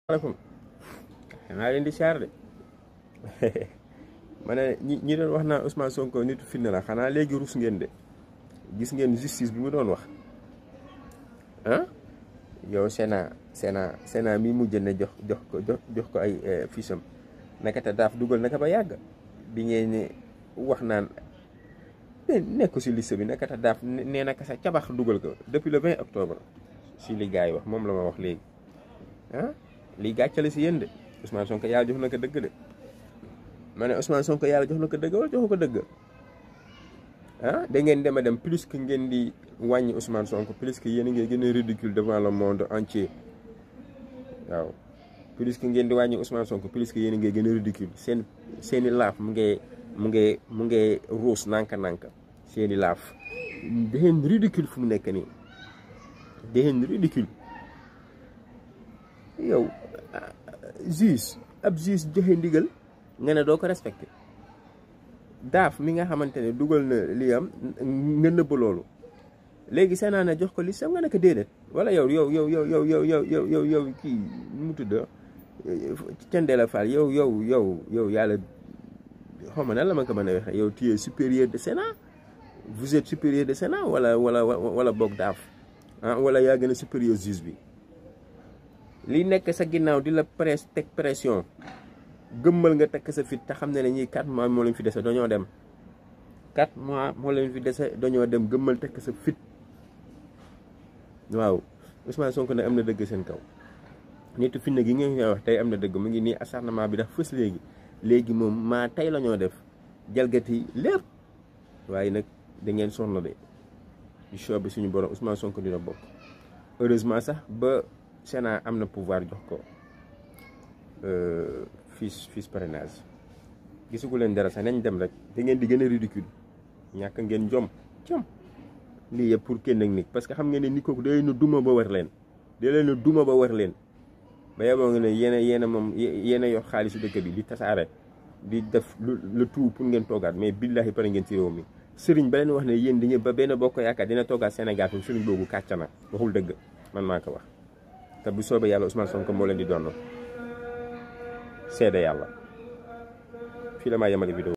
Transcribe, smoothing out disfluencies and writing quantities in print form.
alaikum xanaa leen di siyaar de ma ne ñi doon wax naa Ousmane Sonko nitu fitna la xanaa léegi rus ngeen de gis ngeen justice bi mu doon wax ah yow CENA mi mujj ne jox ko ay fiisam naka te daaf dugal naka ba yàgg bi ngeen ne wax naan nekk si liste bi naka te daaf nee naka sa cabax dugal ko depuis le 20 octobre si li gars yi wax moom la ma wax léegi ah lii gàccale si yéen de Ousmane Sonko yàlla jox na ko dëgg de ma ne Ousmane Sonko yàlla jox na ko dëgg wala joxu ko dëgg ah da ngeen dem a dem plus que ngeen di wàññi Ousmane Sonko plus que yéen a ngi gën a ridicule devant le monde entier waaw plus que ngeen di wàññi Ousmane Sonko plus que yéen a ngi gën a ridicule seeni laaf mu ngi ruus nanka seeni laaf dangeen ridicule fu mu nekk nii dangeen ridicule yow ab juge joxe ndigal nga ne doo ko respecté daaf mi nga xamante ne dugal na li am nga nëbb loolu léegi CENA na jox ko li sam nga ne ko déedéet wala yow kii mu tudd Thiandella Fall yow yàlla xaw ma nan la ma ko mën a waxee yow tu es supérieur de CENA vous êtes supérieur de CENA wala boog daaf ah wala yaa gën a supérieur juge bi li nekk sa ginnaaw di la teg pression gëmmal nga tekk sa fit te xam ne ñii 4 mois moo leen fi dese dañoo dem 4 mois moo leen fi dese dañoo dem gëmmal tekk sa fit waaw Ousmane Sonko ne am na dëgg seen kaw nitu fitna gi ngeen wax tey am na dëgg mu ngi nii acharnement bi dafa fës léegi moom maa tey la ñoo def jalgati lépp waaye nag da ngeen sonn de di show bi suñu borom Ousmane Sonko dina bokk heureusement sax ba CENA am na pouvoir jox ko fiche parrainage gisugu leen dara sax nañ dem rek da ngeen di gën a ridicule ñàkk ngeen jom lii yëpp pour kenn ak nit parce que xam ngeen ne nit kooku da leen a duma ba war leen ba yeboo nga ne yéen a yor xaalisu dëkk bi di tasaare di def le tout pour ngeen toogaat mais billahi pare ngeen ci réew mi sëriñ ba leen wax ne yéen dañu ba benn bokk yaakaar dina toogaat Sénégal foofu sëriñ boobu kàcca na waxul dëgg man maa ko wax te bu soobee yàlla Ousmane Sonko moo leen di doon seede yàlla fii la maa yemale vidéo